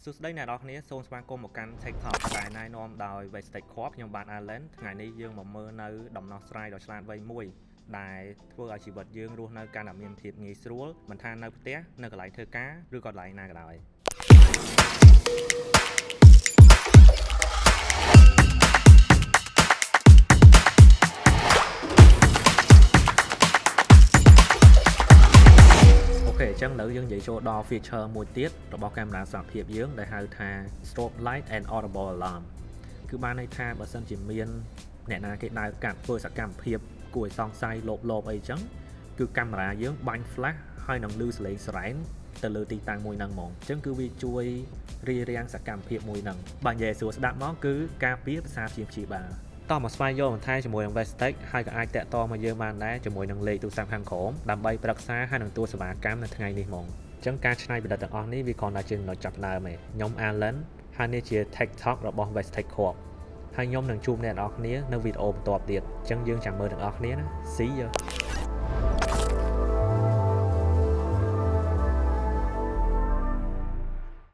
សួស្តីអ្នកនរគ្នាសូមស្វាគមន៍មកកាន់ Tech Talk ដែលណែនាំដោយ Westech Corp ខ្ញុំបាទ Allen ថ្ងៃនេះយើងមកមើលនៅដំណោះស្រាយដ៏ឆ្លាតវៃមួយដែលធ្វើឲ្យជីវិតយើងរស់នៅកាន់តែមានភាពងាយស្រួលមិនថានៅផ្ទះនៅកន្លែងធ្វើការឬក៏កន្លែងណាក៏ដោយ OK អញ្ចឹងឥឡូវយើងនិយាយចូលដល់ feature មួយទៀតរបស់កាមេរ៉ាសុវត្ថិភាពយើងដែលហៅថា strobe light and audible alarm គឺបានន័យថាបើសិនជាមានអ្នកណាគេដើរកាត់ធ្វើសកម្មភាពគួរឲ្យសង្ស័យលោបលោបអីចឹងគឺកាមេរ៉ាយើងបាញ់ flash ហើយនឹងលឺសំឡេងសារ៉ែនទៅលើទីតាំងមួយហ្នឹងហ្មងអញ្ចឹងគឺវាជួយរារាំងសកម្មភាពមួយហ្នឹងបើនិយាយឲ្យស្រួលស្ដាប់មកគឺការពារប្រសាព្យាព្យាបាលតោះមកស្វែងយល់បន្ថែមជាមួយនឹង Westech ហើយក៏អាចតាក់ទងមកយើងបានដែរជាមួយនឹងលេខទូរស័ព្ទខាងក្រោមដើម្បីប្រឹក្សាហើយនឹងទទួលសេវាកម្មនៅថ្ងៃនេះហ្មងអញ្ចឹងការច្នៃប្រឌិតទាំងអស់នេះវាគ្រាន់តែជាចំណុចចាប់ផ្ដើមឯងខ្ញុំ Alan ហើយនេះជា Tech Talk របស់ Westech Corp ហើយខ្ញុំនឹងជួបអ្នកនរគ្នានៅវីដេអូបន្ទាប់ទៀតអញ្ចឹងយើងចាំមើលទាំងអស់គ្នាណា See you.